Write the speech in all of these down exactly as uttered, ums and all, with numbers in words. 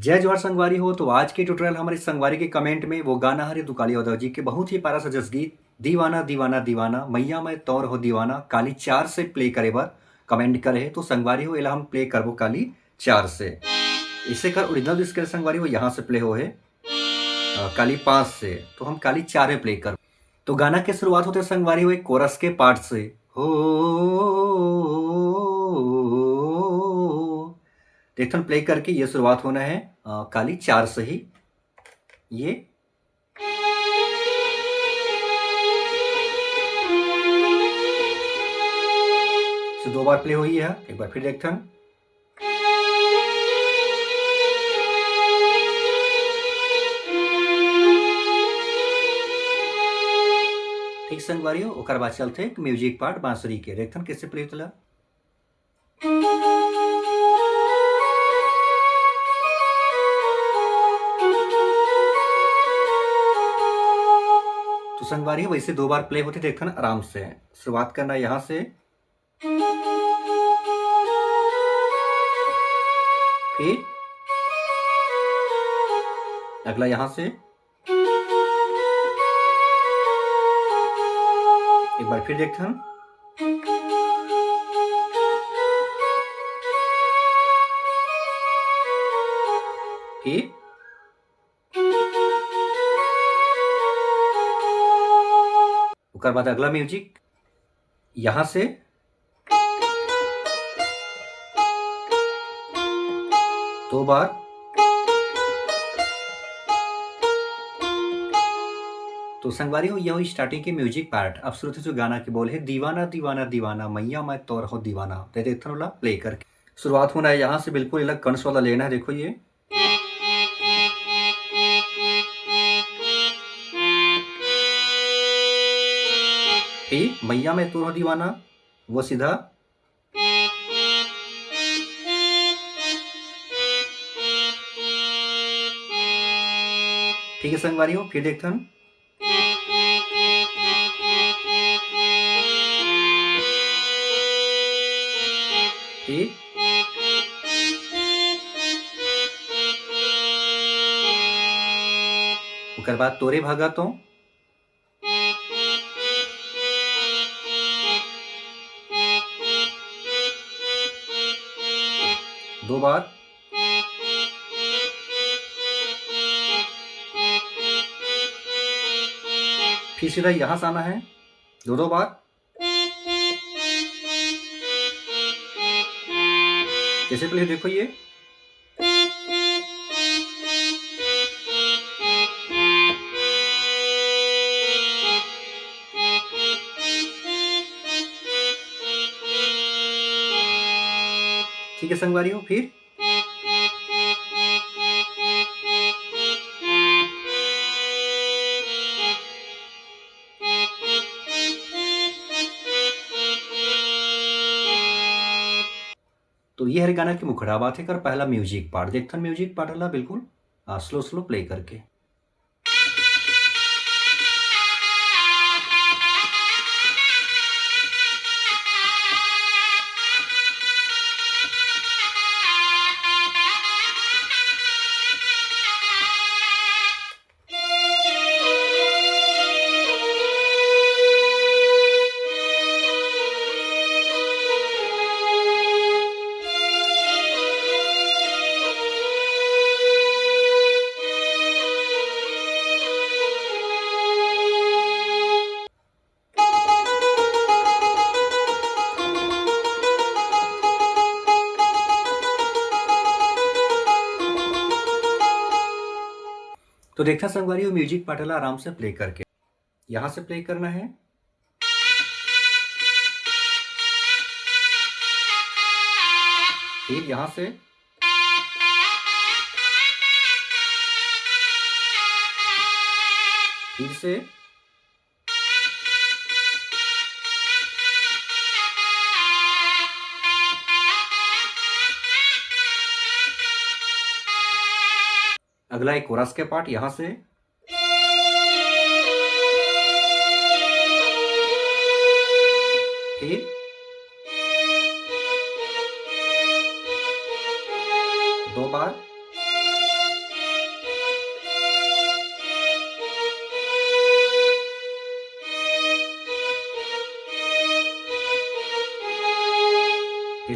जय जोहार संगवारी हो। तो आज के ट्यूटोरियल हमर संगवारी के कमेंट में वो गाना हरे दुकाली यादव जी के बहुत ही प्यारा सा जस गीत दीवाना दीवाना दीवाना, मैया मैं तोर हो दीवाना, काली चार से प्ले करे बर कमेंट करे हे। तो संगवारी हो, एला हम प्ले करबो काली चार से। इसे कर ओरिजिनल स्केल संगवारी हो, यहाँ से प्ले हो हे, अ, काली पाँच से, तो हम काली चार में प्ले करबो। तो गाना के शुरुआत होथे संगवारी हो एक कोरस के पार्ट से, हो, तो एक ठन प्ले करके ये शुरुआत होना है, अ, काली चार से ही। ये से दो बार प्ले होई है, एक बार फिर देखथन। ठीक संगवारी हो, ओकर बाद चलथे एक म्यूजिक पार्ट बांसुरी के, देखथन कैसे प्ले होथे ला। तो संगवारी हो, वैसे दो बार प्ले होथे, देखथन आराम से। शुरुआत करना यहाँ से, फिर अगला यहाँ से, एक बार फिर देखथन। फिर ओकर बाद अगला म्यूजिक यहाँ से दो बार। तो संगवारी हो, यह स्टार्टिंग के म्यूजिक पार्ट। अब शुरू से जो गाना के बोल है, दीवाना दीवाना दीवाना, मैया मैं तोर हो दीवाना। दे देखथन ओला प्ले करके। शुरुआत होना है यहाँ से, बिल्कुल अलग कंस वाला लेना है। देखो ये, फिर मैया मैं तोर हो दीवाना, वो सीधा। ठीक है संगवारी हो, फिर देखथन। फिर ओकर बाद तोरे भागा तो। दो बार। फिर सीधा यहां से आना है, दो दो बार। कैसे प्ले देखो ये, ठीक है संगवारी हो, फिर तो ये हर गाना के मुखड़ा बात है कर पहला म्यूजिक पार्ट। देखथन म्यूजिक पार्ट ला बिल्कुल स्लो स्लो प्ले करके। तो देखना संगवारी हो म्यूजिक पार्ट ला आराम से प्ले करके, यहां से प्ले करना है, फिर यहां से, फिर से, अगला एक कोरस के पार्ट यहां से, फिर दो बार,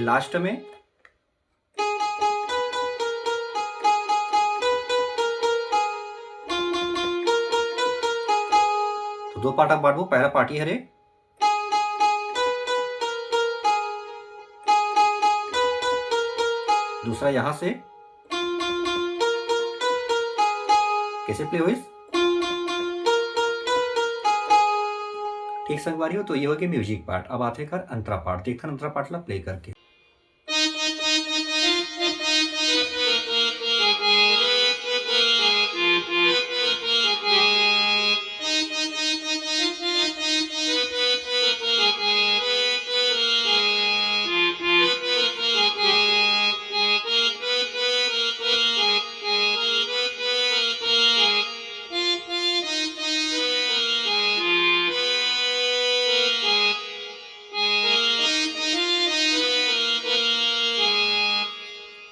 लास्ट में तो दो पार्ट आप बांटबो। पहला पार्ट ये हरे, दूसरा यहां से। कैसे प्ले होइस? ठीक संगवारी हो, तो ये हो गया म्यूजिक पार्ट। अब आथे कर अंतरा पार्ट, देखथन अंतरा पार्ट ला प्ले करके।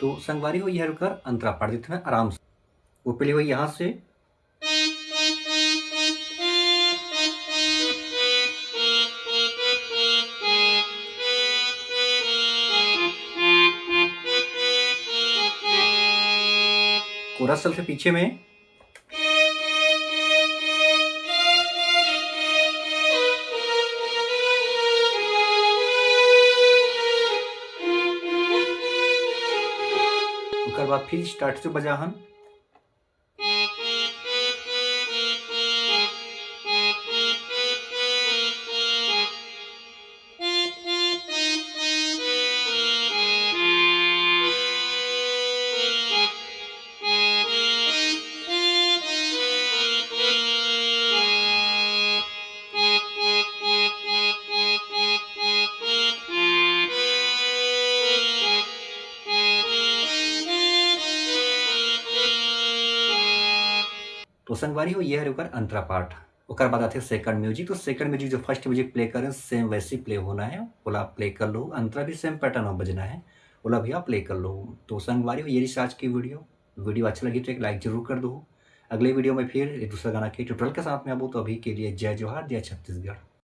तो संगवारी हो, ये हर ओकर अंतरा पार्ट, देखथन आराम से। वो पहले हो यहां से, कोरस चलथे पीछे में। ओकर बाद फिर स्टार्ट से बजाहन। तो संगवारी हो, ये हरे ओकर अंतरा पार्ट। ओकर बाद आथे सेकंड म्यूजिक। तो सेकंड म्यूजिक जो फर्स्ट म्यूजिक प्ले करें, सेम वैसे ही प्ले होना है, ओला प्ले कर लो। अंतरा भी सेम पैटर्न में बजना है, ओला भी आप प्ले कर लो। तो संगवारी हो, ये रही आज की वीडियो। वीडियो अच्छा लगी तो एक लाइक जरूर कर दो। अगले वीडियो में फिर एक दूसरा गाना के ट्यूटोरियल के साथ में आबो। तो अभी के लिए जय जोहार, जय छत्तीसगढ़।